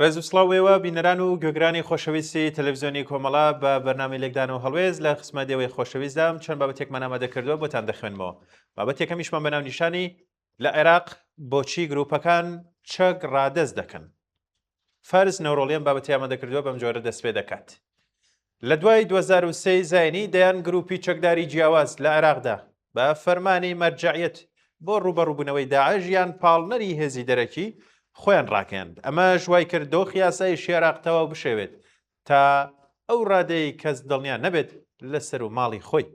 ڕێز و سڵاو ئێوە بینەران و گوێگرانی خۆشەویستی تەلەڤزیۆنی کۆمەڵە بە بەرنامەی لێکدان و هەڵوێست لە خزمەت ئێوەی خۆشەویستدام چەند بابەتێکمان ئامادە کردووە بۆتان دەخوێنمەوە. بابەت یەکەمیشمان بە ناونیشانی لە عێراق بۆچی گروپەکان چەک ڕادەست دەکەن؟ فارس نەورۆڵی ئەم بابەتی ئامادە کردووە بەم جۆرە دەست پێ دەکات. لە دوای 2003 زایینی دەیان گروپی چەکداری جیاواز لە عێراقدا بە فەرمانی مەرجەعیەت بۆ ڕووبەڕووبوونەوەی داعش یان پاڵنەری هێزی دەرەکی خۆیان ڕاگەیاند. ئەمەش وای کرد دۆخی ئاسایشی عێراق تەواو بشێوێت تا ئەو ڕادەیەی کەس دڵنیا نەبێت لە سەر و ماڵی خۆی.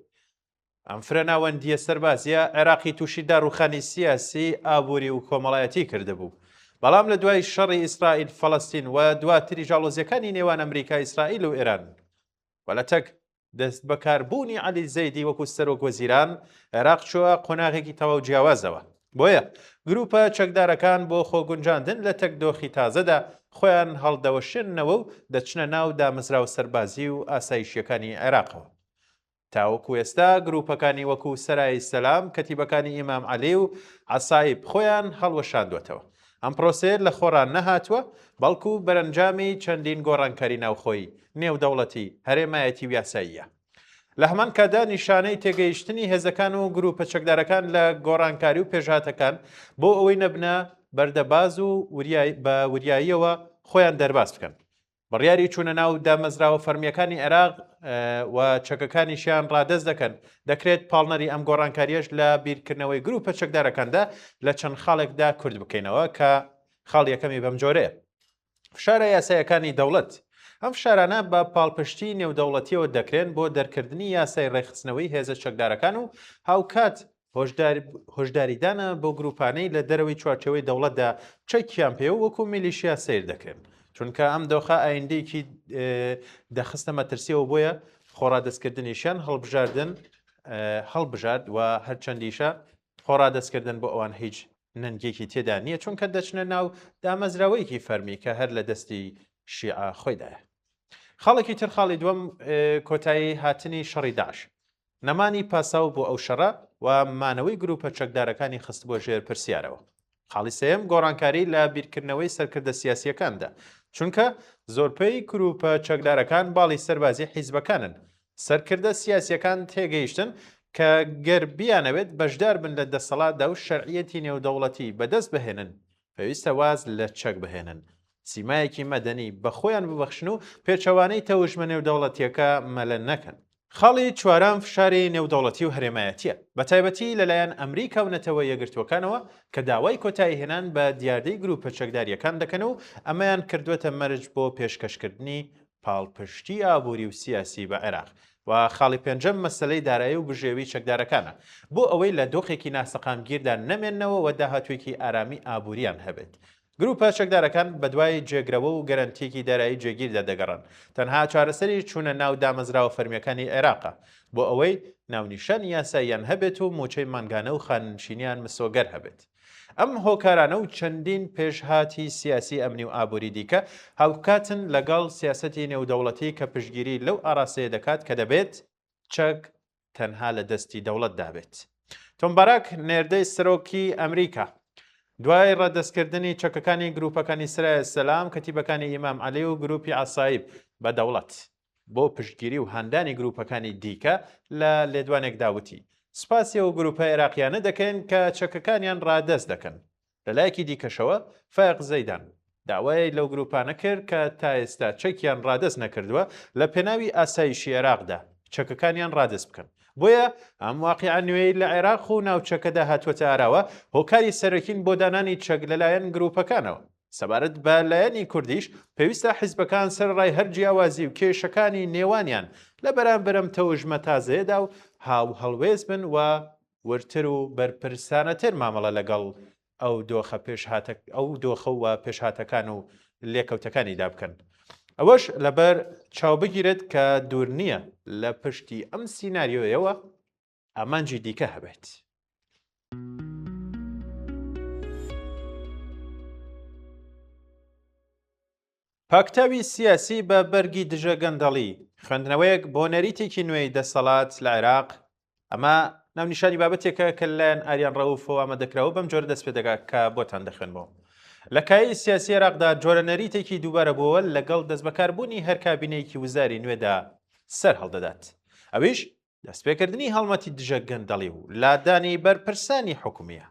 ئەم فرە ناوەندییە سەربازییە عێراقی تووشی داڕووخانی سیاسی، ئابووری و کۆمەڵایەتی کردبوو. بەڵام لە دوای شەڕی ئیسرائیل فەڵەستین و دواتریش ئاڵۆزییەکانی نێوان ئەمریکا، ئیسرائیل و ئێران و لەتەک دەستبەکاربوونی عەلی زەیدی وەکو سەرۆک وەزیران، عێراق چووە قۆناغێکی تەواو جیاوازەوە. بۆیە گرووپە چەکدارەکان بۆ خۆگونجاندن لەتەک دۆخی تازەدا خۆیان هەڵدەوەشێننەوە و دەچنە ناو دامەزراوە سەربازی و ئاسایشییەکانی عێراقەوە. تاوەکو ئێستا گروپەکانی وەکو سەرای سەلام، کەتیبەکانی ئیمام عەلی و عەسایب خۆیان هەڵوەشاندوەتەوە. ئەم پرۆسەیە لە خۆڕا نەهاتوە، بەڵکو بەرەنجامی چەندین گۆڕانکاری ناوخۆیی، نێودەوڵەتی، هەرێمایەتی و یاساییە. لە هەمان کاتدا نیشانەی تێگەیشتنی هێزەکان و گروپە چەکدارەکان لە گۆڕانکاری و پێشهاتەکان بۆ ئەوەی نەبنە بەردەباز و بە وریاییەوە خۆیان دەرباز بکەن. بڕیاری چوونە ناو دامەزراوە فەرمییەکانی عێراق و چەکەکانیشیان ڕادەست دەکەن، دەکرێت پاڵنەری ئەم گۆڕانکارییەش لە بیرکردنەوەی گروپە چەکدارەکاندا لە چەند خاڵێکدا کورت بکەینەوە کە خاڵی یەکەمی بەم جۆرەیە. فشارە یاسایەکانی دەوڵەت، ئەم فشارانە بە پاڵپشتی نێودەوڵەتیەوە دەکرێن بۆ دەرکردنی یاسای ڕێکخستنەوەی هێزە چەکدارەکان و هاوکات هۆشداریدانە بەو گروپانەی لە دەرەوەی چوارچێوەی دەوڵەتدا چەکیان پێ و وەکو میلیشیا سەیر دەکرێن، چونکە ئەم دۆخە ئایندەیەکی دەخستە مەترسیەوە بۆیە خۆڕادەستکردنیشیان هەڵبژاردن هەڵبژارد و هەرچەندیشە خۆڕادەستکردن بۆ ئەوان هیچ نەنگێکی تێدا نییە چونکە دەچنە ناو دامەزراوەیەکی فەرمی کە هەر لە دەستی شیعە خۆیدایە. خاڵێکی تر خاڵی دووەم کۆتایی هاتنی شەڕی داعش نەمانی پاساو بۆ ئەو شەڕە و مانەوەی گروپە چەکدارەکانی خستبووە ژێر پرسیارەوە. خاڵی سێیەم گۆڕانکاری لە بیرکردنەوەی سەرکردە سیاسییەکاندا، چونکە زۆرپەی گروپە چەکدارەکان باڵی سەربازی حیزبەکانن، سەرکردە سیاسییەکان تێگەیشتن کە گەر بیانەوێت بەشدار بن لە دەسەڵاتدا و شەرعیەتی نێودەوڵەتی بەدەست بهێنن، پێویستە واز لە چەک بهێنن، سیمایەکی مەدەنی بە خۆیان ببەخشن و پێچەوانەی تەوژمە نێودەوڵەتییەکە مەلە نەکەن. خاڵی چوارەم فشاری نێودەوڵەتی و هەرێمایەتییە، بەتایبەتی لەلایەن ئەمریکا و نەتەوە یەکگرتووەکانەوە کە داوای کۆتاییهێنان بە دیاردەی گرووپە چەکدارییەکان دەکەن و ئەمەیان کردووەتە مەرج بۆ پێشکەشکردنی پاڵپشتی ئابووری و سیاسی بە عێراق و خاڵی پێنجەم مەسەلەی دارایی و بژێوی چەکدارەکانە بۆ ئەوەی لە دۆخێکی ناسەقامگیردا نەمێننەوە و داهاتوویەکی ئارامی ئابووریان هەبێت. گروپە چەکدارەکان بەدوای جێگرەوە و گەرەنتییەکی دارایی جێگیردا دەگەڕان. تەنها چارەسەری چوونە ناو دامەزراوە فەرمییەکانی عێراقە بۆ ئەوەی ناونیشانی یاساییان هەبێت و مووچەی مانگانە و خانەنشینیان مسۆگەر هەبێت. ئەم هۆکارانە و چەندین پێشهاتی سیاسی ئەمنی و ئابووری دیکە هاوکاتن لەگەڵ سیاسەتی نێودەوڵەتی کە پشتگیری لەو ئاراستەیە دەکات کە دەبێت چەک تەنها لە دەستی دەوڵەتدا بێت. تۆم باراک، نێردەی سەرۆکی ئەمریکا، دوای ڕادەستکردنی چەکەکانی گرووپەکانی سرای سەلام، کەتیبەکانی ئیمام عەلی و گرووپی عەسایب بە دەوڵەت، بۆ پشتگیری و هاندانی گرووپەکانی دیکە لە لێدوانێکدا وتی، سوپاسی ئەو گرووپە عێراقییانە دەکەین کە چەکەکانیان ڕادەست دەکەن. لەلایەکی دیکەشەوە، فایەق زەیدان، داوای لەو گرووپانە کرد کە تا ئێستا چەکیان ڕادەست نەکردووە، لە پێناوی ئاسایشی عێراقدا چەکەکانیان ڕادەست بکەن. بۆیە ئەم واقیعە نوێیەی لە عێراق و ناوچەکەدا هاتووەتە ئاراوە، هۆکاری سەرەکین بۆ دانانی چەک لەلایەن گرووپەکانەوە. سەبارەت بە لایەنی کوردیش، پێویستە حیزبەکان سەرەڕای هەر جیاوازی و کێشەکانی نێوانیان لە بەرامبەر ئەم تەوژمە تازەیەدا و هاوهەڵوێست بن و وردتر و بەرپرسانەتر مامەڵە لەگەڵ ئەو دۆخە پێشهاتە ئەو دۆخە و پێشهاتەکان و لێکەوتەکانیدا بکەن. ئەوەش لەبەر چاو بگیرێت کە دوور نییە لە پشتی ئەم سیناریۆیەوە ئامانجی دیکە هەبێت. پاکتاوی سیاسی بە بەرگی دژە گەندەڵی، خوێندنەوەیەک بۆ نەریتێکی نوێی دەسەڵات لە عێراق، ئەمە ناونیشانی بابەتێکە کە لەلایەن ئاریان ڕەوفەوە ئامادەکراوە بەم جۆرە دەست پێ دەکات کە بۆتان دەخوێنمەوە. لە کایەی سیاسی عێراقدا جۆرە نەریتێکی دووبارەبووەوە لەگەڵ دەستبەکاربوونی هەر کابینەیەکی وزاری نوێدا سەرهەڵدەدات، ئەویش دەستپێکردنی هەڵمەتی دژە گەندەڵی و لادانی بەرپرسانی حکومییە.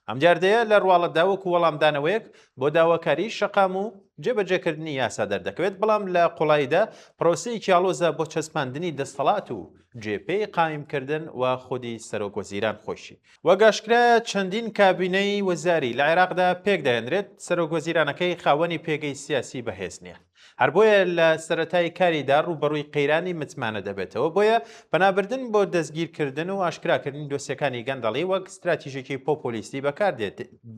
ئەم دیاردەیە لە ڕواڵەتدا وەکو وەڵامدانەوەیەک بۆ داواکاریی شەقام و جێبەجێکردنی یاسا دەردەکەوێت، بەڵام لە قوڵاییدا پرۆسەیەکی ئاڵۆزە بۆ چەسپاندنی دەستەڵات و جێپێی قایمکردن و خودی سەرۆکوەزیران خۆیشی. وەک ئاشکرایە چەندین کابینەی وەزاری لە عێراقدا پێکدەهێنرێت، سەرۆکوەزیرانەکەی خاوەنی پێگەی سیاسی بەهێز نییە. هەر بۆیە لە سەرەتای کاریدا ڕووبەڕووی قەیرانی متمانە دەبێتەوە، بۆیە پەنابردن بۆ دەستگیرکردن و ئاشکراکردنی دۆسیەکانی گەندەڵی وەک ستراتیژێکی پۆپۆلیستی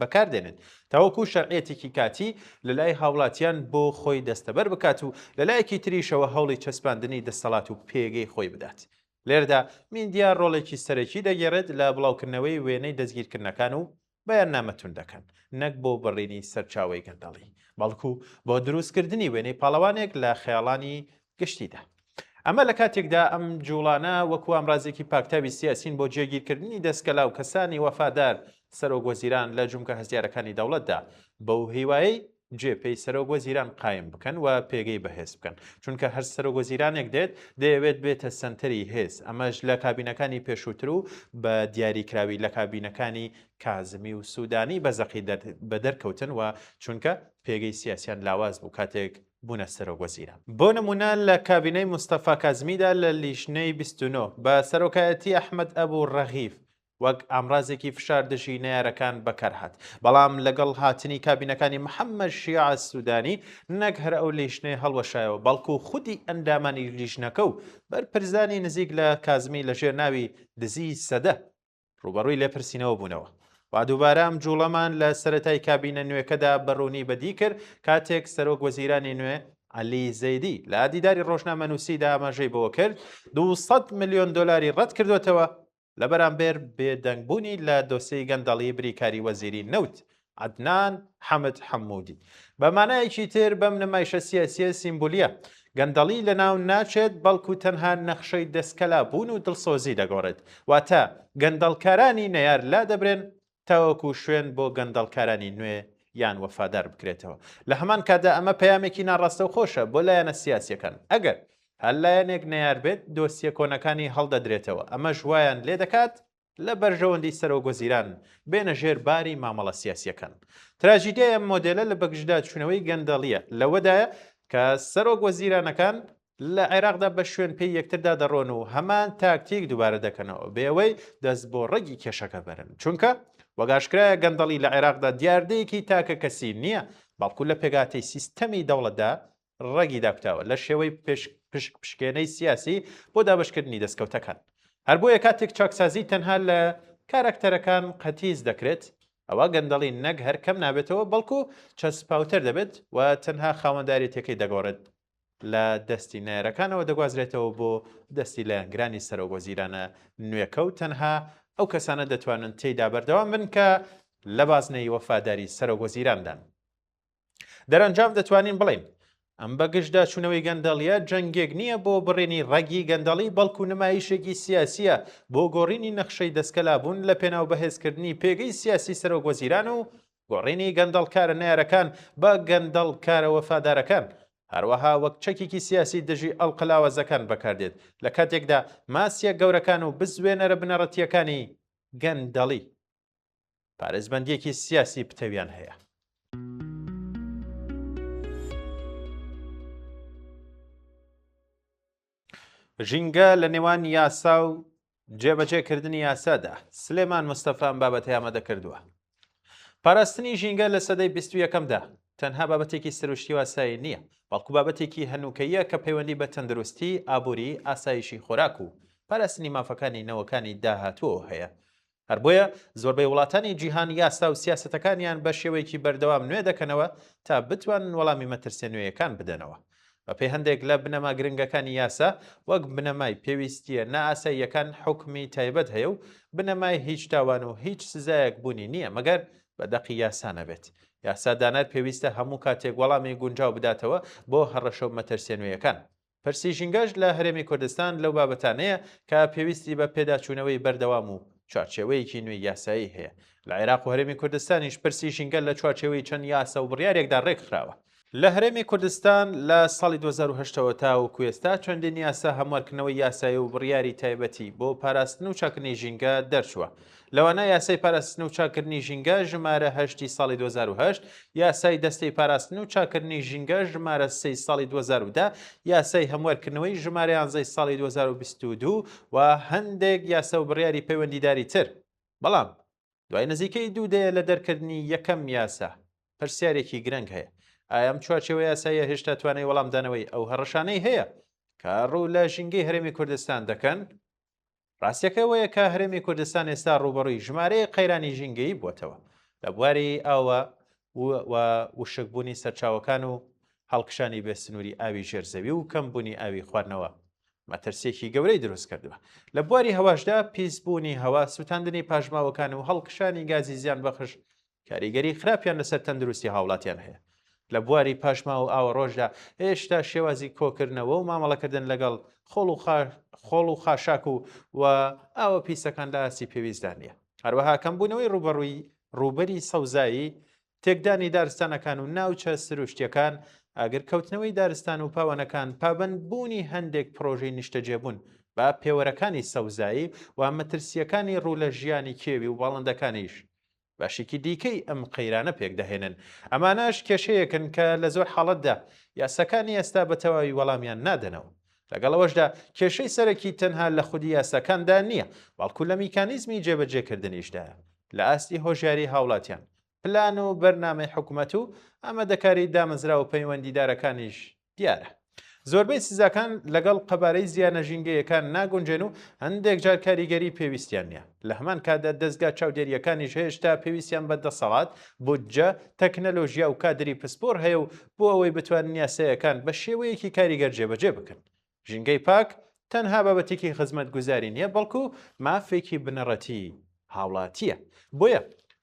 بەکاردێنێت تاوەکو شەرعیەتێکی کاتی لەلای هاوڵاتیان بۆ خۆی دەستەبەر بکات و لەلایەکی تریشەوە هەوڵی چەسپاندنی دەستەڵات و پێگەی خۆی بدات. لێرەدا میدیا ڕۆڵێکی سەرەکی دەگێڕێت لە بڵاوکردنەوەی وێنەی دەستگیرکردنەکان و بەیاننامە توندەکان، نەک بۆ بڕینی سەرچاوەی گەندەڵی، بەڵکو بۆ دروستکردنی وێنەی پاڵەوانێک لە خەیاڵانی گشتیدا. ئەمە لە کاتێکدا ئەم جوڵانە وەکو ئامرازێکی پاکتاوی سیاسین بۆ جێگیرکردنی دەستکەلا و کەسانی وەفادار سەرۆک وەزیران لە جومگە هەستیارەکانی دەوڵەتدا، بەو هیوایەی جێ پێی سەرۆک وەزیران قایم بکەن و پێگەی بەهێز بکەن، چونکە هەر سەرۆک وەزیرانێک دێت دەیەوێت بێتە سەنتەری هێز، ئەمەش لە کابینەکانی پێشووتر و بە دیاریکراوی لە کابینەکانی کازمی و سودانی بە زەقی بەدەرکەوتن و چونکە پێگەی سیاسیان لاواز بوو کاتێک بوونە سەرۆک وەزیران. بۆ نموونە لە کابینەی مستەفا کازمیدا لە لیژنەی 29 بە سەرۆکایەتی ئەحمەد ئەبو ڕەغیف وەک ئامرازێکی فشار دژی نەیارەکان بەکارهات، بەڵام لەگەڵ هاتنی کابینەکانی محەممەد شیاع سوودانی نەک هەر ئەو لیژنەیە هەڵوەشایەوە، بەڵکو خودی ئەندامانی لیژنەکە و بەرپرسانی نزیک لە کازمی لەژێر ناوی دزیی سەدە ڕووبەڕووی لێپرسینەوە بوونەوە. وا دووبارە ئەم جووڵەمان لە سەرەتای کابینە نوێکەدا بە ڕوونی بەدی کرد کاتێک سەرۆک وەزیرانی نوێ عەلی زەیدی لە دیداری ڕۆژنامەنووسیدا ئاماژەی بەوە کرد 200 ملیۆن دۆلاری ڕەت کردووەتەوە لە بەرامبەر بێدەنگبوونی لە دۆسێی گەندەڵی بریکاری وەزیری نەوت عەدنان حەمد حەممودی. بە مانایەکی تر بەم نمایشە سیاسییە سیمبولییە، گەندەڵی لەناو ناچێت بەڵکو تەنها نەخشەی دەستکەلابوون و دڵسۆزی دەگۆڕێت، واتە گەندەڵکارانی نەیار لادەبرێن تاوەکو شوێن بۆ گەندەڵکارانی نوێ یان وەفادار بکرێتەوە. لە هەمان کاتدا ئەمە پەیامێکی ناڕاستەوخۆشە بۆ لایەنە سیاسییەکان، ئەگەر هەر لایەنێک نەیار بێت دۆسیە کۆنەکانی هەڵدەدرێتەوە، ئەمەش وایان لێدەکات لە بەرژەوەندی سەرۆکوەزیران بێنە ژێر باری مامەڵە سیاسییەکان. تراژیدیای ئەم مۆدێلە لە بەگژداچوونەوەی گەندەڵییە لەوەدایە کە سەرۆکوەزیرانەکان لە عێراقدا بە شوێن پێی یەکتردا دەڕۆن و هەمان تاکتیک دووبارە دەکەنەوە بێ ئەوەی دەست بۆ ڕەگی کێشەکە بەرن، چونکە وەک ئاشکرایە گەندەڵی لە عێراقدا دیاردەیەکی تاکەکەسی نییە، بەڵکو لە پێکهاتەی سیستەمی دەوڵەتدا ڕەگی داکوتاوە لە شێوەی پشک پشکێنەی سیاسی بۆ دابەشکردنی دەستکەوتەکان. هەر بۆیە کاتێک چاکسازی تەنها لە کاراکتەرەکان قەتیس دەکرێت، ئەوا گەندەڵی نەک هەر کەم نابێتەوە، بەڵکو چەسپاوتر دەبێت و تەنها خاوەندارێتیەکەی دەگۆڕێت لە دەستی نەیارەکانەوە دەگوازرێتەوە بۆ دەستی لایەنگرانی سەرۆکوەزیرانە نوێکە و تەنها ئەو کەسانە دەتوانن تێیدا بەردەوام بن کە لە بازنەی وەفاداری سەرۆکوەزیراندان. دەرەنجام دەتوانین بڵێین ئەم بەگژداچوونەوەی گەندەڵییە جەنگێک نییە بۆ بڕینی ڕەگی گەندەڵی، بەڵکو نمایشێکی سیاسییە بۆ گۆڕینی نەخشەی دەستکەلابوون لە پێناو بەهێزکردنی پێگەی سیاسی سەرۆکوەزیران و گۆڕینی گەندەڵکارە نەیارەکان بە گەندەڵکارە وەفادارەکان، هەروەها وەک چەکێکی سیاسی دژی ئەڵقە لاوازەکان بەکاردێت، لە کاتێکدا ماسیە گەورەکان و بزوێنەرە بنەڕەتییەکانی گەندەڵی پارێزبەندییەکی سیاسی پتەویان هەیە. ژینگە لە نێوان یاسا و جێبەجێکردنی یاسادا، سلێمان مستەفا ئەم بابەتەی ئامادە کردووە. پاراستنی ژینگە لە سەدەی 21ەمدا تەنها بابەتێکی سروشتی و ئاسایی نییە، بەڵکو بابەتێکی هەنووکەییە کە پەیوەندی بە تەندروستی، ئابووری، ئاسایشی خۆراک و پاراستنی مافەکانی نەوەکانی داهاتووەوە هەیە. هەر بۆیە زۆربەی وڵاتانی جیهان یاسا و سیاسەتەکانیان بە شێوەیەکی بەردەوام نوێ دەکەنەوە تا بتوانن وەڵامی مەترسیە نوێیەکان بدەنەوە. بەپێی هەندێک لە بنەما گرنگەکانی یاسا، وەک بنەمای پێویستییە نائاساییەکان حوکمی تایبەت هەیە و بنەمای هیچ تاوان و هیچ سزایەک بوونی نییە مەگەر بە دەقی یاسا نەبێت. یاسادانەر پێویستە هەموو کاتێک وەڵامی گونجاو بداتەوە بۆ هەڕەشە و مەترسیە نوێیەکان. پرسی ژینگەش لە هەرێمی کوردستان لەو بابەتانەیە کە پێویستی بە پێداچوونەوەی بەردەوام و چوارچێوەیەکی نوێی یاسایی هەیە. لە عێراق و هەرێمی کوردستانیش پرسی ژینگە لە چوارچێوەی چەند یاسا و بڕیارێکدا ڕێکخراوە. لە هەرێمی کوردستان لە ساڵی 2008 ەوە تاوەکو ئێستا چەندین یاسا، هەموارکردنەوەی یاسایی و بڕیاری تایبەتی بۆ پاراستن و چاککردنی ژینگە دەرچووە. لەوانە یاسای پاراستن و چاککردنی ژینگە ژمارە هەشتی ساڵی 2008، یاسای دەستەی پاراستن و چاککردنی ژینگە ژمارە سێی ساڵی 2010، یاسای هەموارکردنەوەی ژمارە یانزەی ساڵی 2022 و هەندێک یاسا و بڕیاری پەیوەندیداری تر. بەڵام دوای نزیکەی دوو دەیە لە دەرکردنی یەکەم یاسا، پرسیارێکی گرنگ هەیە، ئایا ئەم چوارچێوە یاساییە هێشتا توانای وەڵامدانەوەی ئەو هەڕەشانەی هەیە کە ڕوو لە ژینگەی هەرێمی کوردستان دەکەن؟ ڕاستیەکە ئەوەیە کە هەرێمی کوردستان ئێستا ڕووبەڕووی ژمارەیەک قەیرانی ژینگەیی بووەتەوە لە بواری ئاوە و وشکبوونی سەرچاوەکان و هەڵکشانی بێ سنووری ئاوی ژێر زەوی و کەمبوونی ئاوی خواردنەوە مەترسیەکی گەورەی دروست کردووە. لە بواری هەواشدا پیسبوونی هەوا، سووتاندنی پاشماوەکان و هەڵکشانی گازی زیانبەخش کاریگەری خراپیان لەسەر تەندروستی هاوڵاتیان هەیە. لە بواری پاشماوە و ئاوەڕۆشدا هێشتا شێوازی کۆکردنەوە و مامەڵەکردن لەگەڵ خۆڵ و خاشاک و و ئاوە پیسەکان لە ئاستی پێویستدا نییە. هەروەها کەمبوونەوەی ڕووبەڕووی ڕووبەری سەوزایی، تێکدانی دارستانەکان و ناوچە سروشتییەکان، ئاگرکەوتنەوەی دارستان و پاوانەکان، پابەندبوونی هەندێک پڕۆژەی نیشتەجێبوون بە پێوەرەکانی سەوزایی و مەترسییەکانی ڕوو لە ژیانی کێوی و باڵندەکانیش بەشێکی دیکەی ئەم قەیرانە پێکدەهێنن. ئەمانەش کێشەیەکن کە لە زۆر حاڵەتدا یاساکانی ئێستا بە تەواوی وەڵامیان نادەنەوە. لەگەڵ ئەوەشدا کێشەی سەرەکی تەنها لە خودی یاساکاندا نییە، بەڵکو لە میکانیزمی جێبەجێکردنیشدایە. لە ئاستی هۆشیاری هاوڵاتیان، پلان و بەرنامەی حکومەت و ئامادەکاری دامەزراوە پەیوەندیدارەکانیش دیارە زۆربەی سزاکان لەگەڵ قەبارەی زیانە ژینگەیەکان ناگونجێن و هەندێک جار کاریگەری پێویستیان نییە. لە هەمان کاتدا دەزگا چاودێرییەکانیش هێشتا پێویستیان بە دەسەڵات، بودجە، تەکنەلۆژیا و کادری پسپۆڕ هەیە و بۆ ئەوەی بتوانن یاسایەکان بە شێوەیەکی کاریگەر جێبەجێ بکەن. ژینگەی پاک تەنها بابەتێکی خزمەتگوزاری نییە، بەڵکو مافێکی بنەڕەتی هاوڵاتییە. بۆیە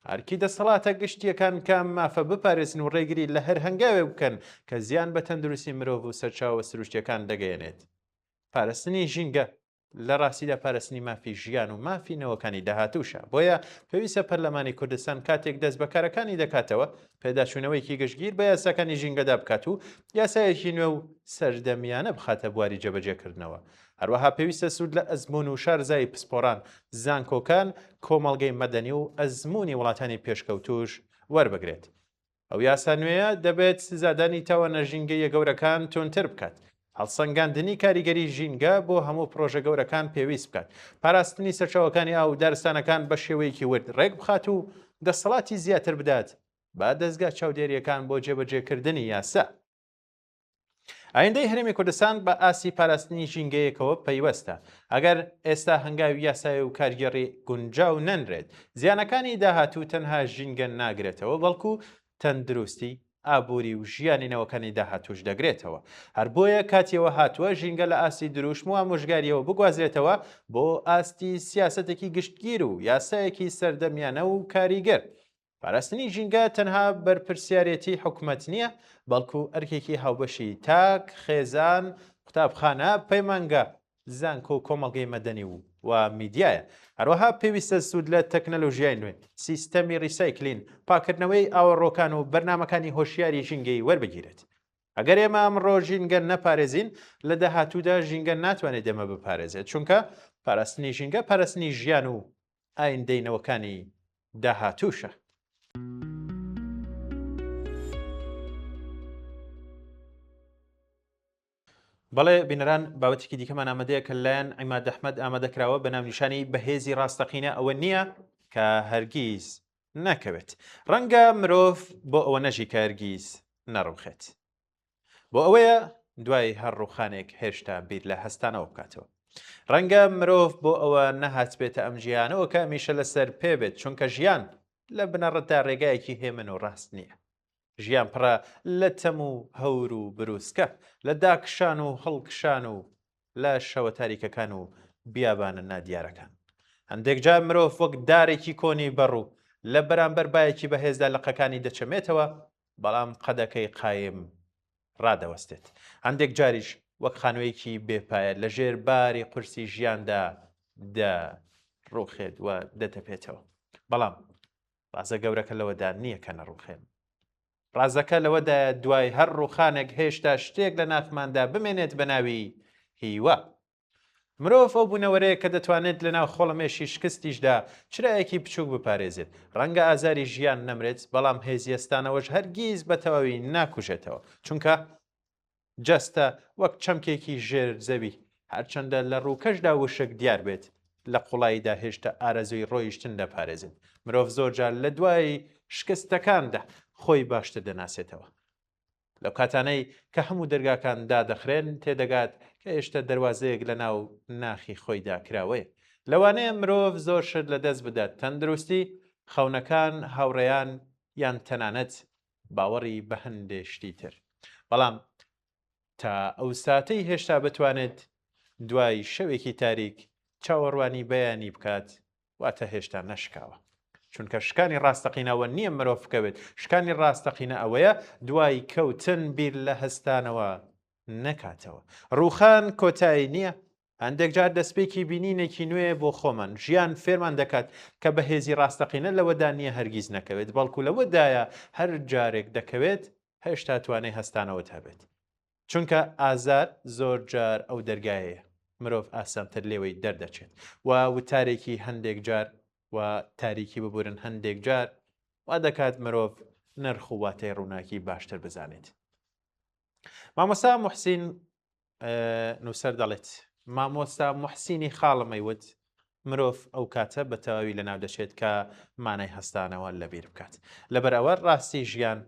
ئەرکی دەسەڵاتە گشتییەکان کە ئەم مافە بپارێزن و ڕێگری لە هەر هەنگاوێک بکەن کە زیان بە تەندروستی مرۆڤ و سەرچاوە سروشتییەکان دەگەیەنێت. پارستنی ژینگە لە ڕاستیدا پارستنی مافی ژیان و مافی نەوەکانی داهاتووشە. بۆیە پێویستە پەرلەمانی کوردستان کاتێک دەست بە کارەکانی دەکاتەوە، پێداچوونەوەیەکی گشتگیر بە یاساکانی ژینگەدا بکات و یاسایەکی نوێ و سەردەمیانە بخاتە بواری جێبەجێکردنەوە. هەروەها پێویستە سوود لە ئەزموون و شارەزایی پسپۆڕان، زانکۆکان، کۆمەڵگەی مەدەنی و ئەزموونی وڵاتانی پێشکەوتووش وەربگرێت. ئەو یاسا نوێیە دەبێت سزادانی تاوانە ژینگەییە گەورەکان توندتر بکات، هەڵسەنگاندنی کاریگەری ژینگە بۆ هەموو پڕۆژە گەورەکان پێویست بکات، پاراستنی سەرچاوەکانی ئاو و دارستانەکان بە شێوەیەکی ورد ڕێکبخات و دەسەڵاتی زیاتر بدات بە دەزگا چاودێرییەکان بۆ جێبەجێکردنی یاسا. ئایندەی هەرێمی کوردستان بە ئاستی پاراستنی ژینگەیەکەوە پەیوەستە. ئەگەر ئێستا هەنگاوی یاسایی و کارگێڕی گونجاو نەنرێت، زیانەکانی داهاتوو تەنها ژینگە ناگرێتەوە، بەڵکو تەندروستی، ئابووری و ژیانی نەوەکانی داهاتووش دەگرێتەوە. هەر بۆیە کاتی ئەوە هاتووە ژینگە لە ئاستی دروشم و ئامۆژگارییەوە بگوازرێتەوە بۆ ئاستی سیاسەتێکی گشتگیر و یاسایەکی سەردەمیانە و کاریگەر. پاراستنی ژینگە تەنها بەرپرسیارێتی حکومەت نییە، بەڵکو ئەرکێکی هاوبەشی تاک، خێزان، قوتابخانە، پەیمانگا، زانکۆ و کۆمەڵگەی مەدەنی و و میدیایە. هەروەها پێویستە سوود لە تەکنەلۆژیای نوێ، سیستەمی ڕیسایکلین، پاککردنەوەی ئاوەڕۆکان و بەرنامەکانی هۆشیاری ژینگەیی وەربگیرێت. ئەگەر ئێمە ئەمڕۆ ژینگە نەپارێزین، لە داهاتوودا ژینگە ناتوانێت ئێمە بپارێزێت، چونکە پاراستنی ژینگە پاراستنی ژیان و ئایندەی نەوەکانی داهاتووشە. بەڵێ بینەران بابەتێکی دیکەمان ئامادەیە کە لەلایەن عیماد ئەحمەد ئامادە کراوە بە ناونیشانی بەهێزی ڕاستەقینە ئەوە نییە کە هەرگیز نەکەوێت. ڕەنگە مرۆڤ بۆ ئەوە نەژی کە هەرگیز نەڕوخێت. بۆ ئەوەیە دوای هەر ڕووخانێک هێشتا بیر لە هەستانەوە بکاتەوە. ڕەنگە مرۆڤ بۆ ئەوە نەهاتبێتە ئەم جیهانەوە کە هەمیشە لەسەر پێ بێت، چونکە ژیان لە بنەڕەتدا ڕێگایەکی هێمن و ڕاست نییە. ژیان پڕە لە تەم و هەور و بروسکە، لە داکشان و هەڵکشان و لە شەوە تاریکەکان و بیابانە نادیارەکان. هەندێک جار مرۆڤ وەک دارێکی کۆنی بەڕوو لە بەرامبەر بایەکی بەهێزدا لقەکانی دەچەمێتەوە، بەڵام قەدەکەی قایم ڕادەوەستێت. هەندێک جاریش وەک خانوویەکی بێ پایە لە ژێر باری قورسی ژیاندا دەکەوێت. ڕووخێت و دەتەپێتەوە. بەڵام ڕازە گەورەکە لەوەدا نییە کە نەڕووخێن. ڕازەکە لەوەدایە دوای هەر ڕووخانێک هێشتا شتێک لە ناخماندا بمێنێت بە ناوی هیوا. مرۆڤ ئەو بوونەوەرەیە کە دەتوانێت لەناو خۆڵەمێشی شکستیشدا چرایەکی بچووک بپارێزێت. ڕەنگە ئازاری ژیان نەمرێت، بەڵام هێزی هەستانەوەش هەرگیز بە تەواوی ناکوژێتەوە. چونکە جەستە وەک چەمکێکی ژێر زەوی، هەرچەندە لە ڕووکەشدا وشک دیار بێت، لە قوڵاییدا هێشتا ئارەزووی ڕۆیشتن دەپارێزێت. مرۆڤ زۆرجار لە دوای شکستەکاندا خۆی باشتر دەناسێتەوە. لەو کاتانەی کە هەموو دەرگاکان دادەخرێن، تێدەگات کە هێشتا دەروازەیەک لەناو ناخی خۆیدا کراوەیە. لەوانەیە مرۆڤ زۆر شت لەدەست بدات، تەندروستی، خەونەکان، هاوڕێیان، یان تەنانەت باوەڕی بە هەندێ شتی تر. بەڵام تا ئەو ساتەی هێشتا بتوانێت دوای شەوێکی تاریک چاوەڕوانی بەیانی بکات، واتە هێشتا نەشکاوە. چونکە شکانی ڕاستەقینە ئەوە نییە مرۆڤ بکەوێت، شکانی ڕاستەقینە ئەوەیە دوای کەوتن بیر لە هەستانەوە نەکاتەوە. ڕووخان کۆتایی نییە، هەندێک جار دەستپێکی بینینێکی نوێیە بۆ خۆمان. ژیان فێرمان دەکات کە بەهێزی ڕاستەقینە لەوەدا نییە هەرگیز نەکەوێت، بەڵکو لەوەدایە هەر جارێک دەکەوێت هێشتا توانای هەستانەوەت هەبێت. چونکە ئازار زۆر جار ئەو دەرگایەیە مرۆڤ ئاسانتر لێوەی دەردەچێت و وتارێکی هەندێک جار و تاریکی ببورن هەندێک جار وا دەکات مرۆڤ نرخ و واتای ڕووناکی باشتر بزانێت. مامۆستا موحسین نووسەر دەڵێت مامۆستا موحسینی خاڵم ئەیوت مرۆڤ ئەو کاتە بە تەواوی لەناو دەچێت کە مانای هەستانەوە لەبیر بکات. لەبەر ئەوە ڕاستی ژیان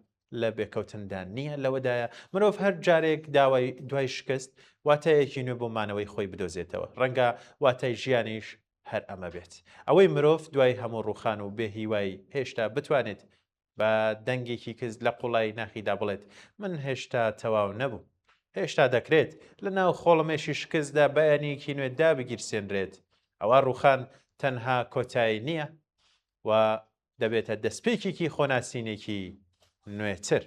لە بێکەوتندا نییە، لەوەدایە مرۆڤ هەر جارێک داوای دوای شکست واتایەکی نوێ بۆ مانەوەی خۆی بدۆزێتەوە. ڕەنگە واتای ژیانیش هەر ئەمە بێت. ئەوەی مرۆڤ دوای هەموو ڕووخان و بێهیوایی هێشتا بتوانێت بە دەنگێکی کز لە قوڵایی ناخیدا بڵێت من هێشتا تەواو نەبووم. هێشتا دەکرێت لە ناو خۆڵەمێشی شکستدا بەیانییەکی نوێ دابگیرسێنرێت. ئەوا ڕووخان تەنها کۆتایی نییە و دەبێتە دەستپێکێکی خۆناسینێکی نوێتر.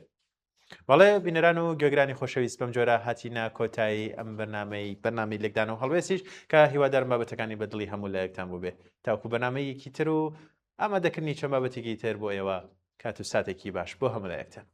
بەڵێ بینەران و گوێگرانی خۆشەویست بەم جۆرە هاتینە کۆتایی ئەم بەرنامەی بەرنامەی لێکدان و هەڵوێستیش کە هیوادارم بابەتەکانی بە دڵی هەموو لایەکتان بووبێ تاوکو بەرنامەیەکی تر و ئامادەکردنی چەند بابەتێکی تر بۆ ئێوە کات و ساتێکی باش بۆ هەموو لایەکتان.